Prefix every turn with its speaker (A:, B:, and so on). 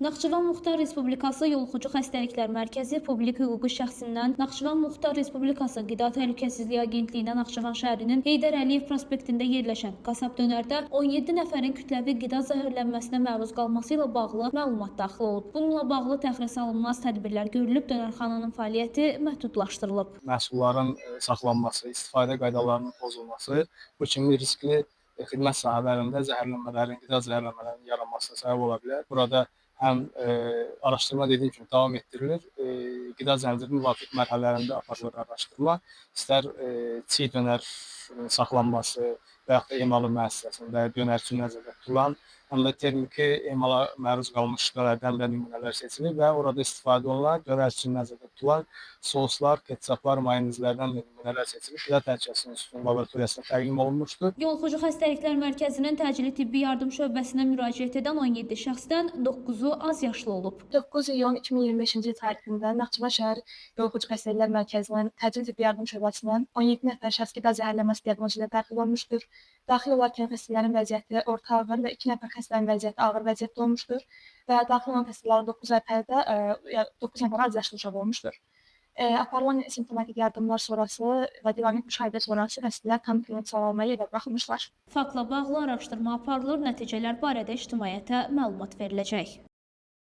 A: Naxçıvan Muxtar Respublikası Yoluxucu Xəstəliklər Mərkəzi Publik Hüquqi Şəxsindən Naxçıvan Muxtar Respublikası Qida Təhlükəsizliyi Agentliyinə Naxçıvan şəhərinin Heydər Əliyev prospektində yerləşən Qasab Dönərdə 17 nəfərin kütləvi qida zəhərlənməsinə məruz qalması ilə bağlı məlumat daxil olub. Bununla bağlı təxirəsalınmaz tədbirlər görülüb, dönərxananın fəaliyyəti məhdudlaşdırılıb.
B: Məhsulların saxlanması, istifadə qaydalarının pozulması bu kimi riskli xidmət sahələrində zəhərlənmələrin, qida zəhərlənmələrinin yaranmasına səbəb ola bilər. Burada həm araşdırma dediyim kimi davam etdirilir. Qida zəncirinin müvafiq mərhələlərində aparılır araşdırma. İstər çiğ dönər saxlanması və yaxud da emalı müəssisəsində dönər üçün nəzərdə tutulan, həm də termiki emala məruz qalmış dönərdən də nümunələr seçilir və orada istifadə olunan dönər üçün nəzərdə tutulan soslar, ketçaplar, mayonezlərdən də nümunələr seçilir. Qida Təhlükəsizliyi İnstitutunun laboratoriyasına təqdim olunmuşdur.
A: Yoluxucu Xəstəliklər Mərkəzinin təcili tibbi yardım şöbəsinə müraciət edən 17 şəxsdən 9-u az yaşlı olub.
C: 9 iyun 2025-ci il tarixində Naxçıvan şəhər Yoluxucu Xəstəliklər Mərkəzinin təcili tibbi yardım şöbəsinə 17 nəfər şəxs qida zəhərlənməsi diaqnozu ilə daxil olmuşdur. Daxil olarkən xəstələrin vəziyyəti orta ağır və 2 nəfər xəstənin vəziyyəti ağır vəziyyətdə olmuşdur və daxil olan xəstələrin 9 nəfəri də 9 nəfər az yaşlı uşaq olmuşdur. Aparılan simptomatik yardımlar sonrası və dinamik müşahidə sonrası xəstələr tam klinik sağalmaya evə buraxılmışlar.
A: Faktla bağlı araşdırma aparılır, nəticələr barədə ictimaiyyətə məlumat veriləcək.